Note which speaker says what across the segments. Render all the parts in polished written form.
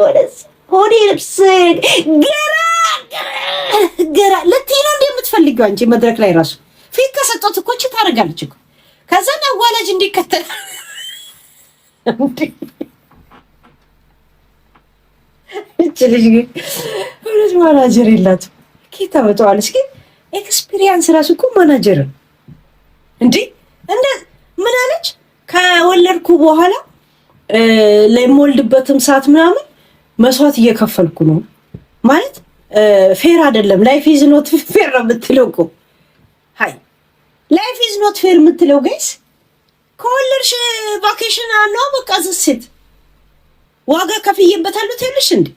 Speaker 1: ወደስ ሆዴ ልብስ ገራ ገራ ልትይ ነው እንደምትፈልጊው አንቺ መድረክ ላይ ራሱ ፊት ከሰጠት እኮ እቺ ታደርጋለች እኮ። ከዛን አዋላጅ እንዲከተል እች ልጅ ግን እውነት ማናጀር የላትም። ኬት ታመጣዋለች? ግን experience ራሱ እኮ ማናጀር እንዴ! እንደ ምን አለች? ከወለድኩ በኋላ ለምወልድበትም ሰዓት ምናምን መስዋዕት እየከፈልኩ ነው ማለት fair አይደለም። Life is not fair ነው የምትለው እኮ። ሀይ፣ life is not fair የምትለው guys፣ ከወለድሽ vacation አነዋ በቃ ሴት ዋጋ ከፍዬበታለሁ ትያለሽ እንዴ?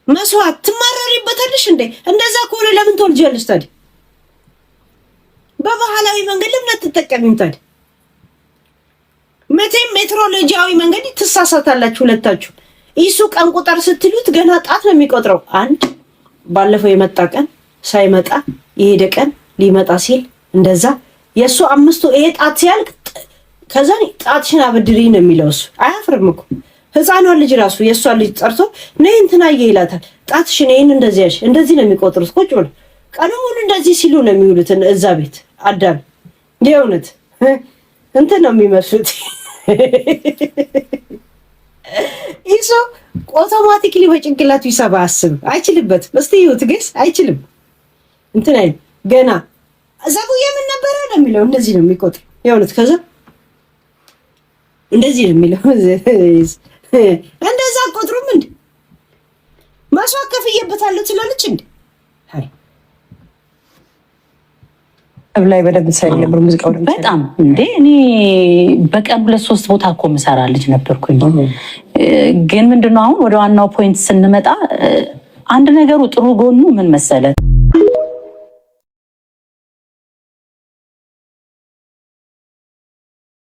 Speaker 1: መስዋዕት ትማረሪበታለሽ እንዴ? እንደዛ ከሆነ ለምን ትወልጃለሽ ታዲያ? በባህላዊ መንገድ ለምን አትጠቀሚም ታዲያ? መቼም ሜትሮሎጂያዊ መንገድ ትሳሳታላችሁ ሁለታችሁ። እሱ ቀን ቁጥር ስትሉት ገና ጣት ነው የሚቆጥረው። አንድ ባለፈው የመጣ ቀን፣ ሳይመጣ የሄደ ቀን፣ ሊመጣ ሲል እንደዛ የእሱ አምስቱ ይሄ ጣት ሲያልቅ ከዛ ጣትሽን አበድሪ ነው የሚለው። እሱ አያፍርም እኮ። ህፃኗን ልጅ ራሱ የእሷን ልጅ ጠርቶ ነይ እንትናዬ ይላታል። ጣትሽን ይህን እንደዚህ ያልሽ እንደዚህ ነው የሚቆጥሩት። ቁጭ ብሎ ቀኑ ሙሉ እንደዚህ ሲሉ ነው የሚውሉት እዛ ቤት። አዳም የእውነት እንትን ነው የሚመስሉት። ይህ ሰው automatically በጭንቅላቱ ሂሳብ አያስብም፣ አይችልበትም። እስቲ ይሁት guys፣ አይችልም። እንትን አይልም። ገና ዘቡዬ ምን ነበረ ነው የሚለው። እንደዚህ ነው የሚቆጥር የእውነት። ከዛ እንደዚህ ነው የሚለው። እንደዛ ቆጥሩም እንዴ? መስዋዕት ከፍዬበታለሁ ትላለች እንዴ? አይ።
Speaker 2: ላይ በደንብ ትሰሪ ነበር ሙዚቃው?
Speaker 3: በጣም እንዴ፣ እኔ በቀን ሁለት ሶስት ቦታ እኮ የምሰራ ልጅ ነበርኩኝ። ግን ምንድነው፣ አሁን ወደ ዋናው point ስንመጣ አንድ ነገሩ ጥሩ ጎኑ ምን መሰለ?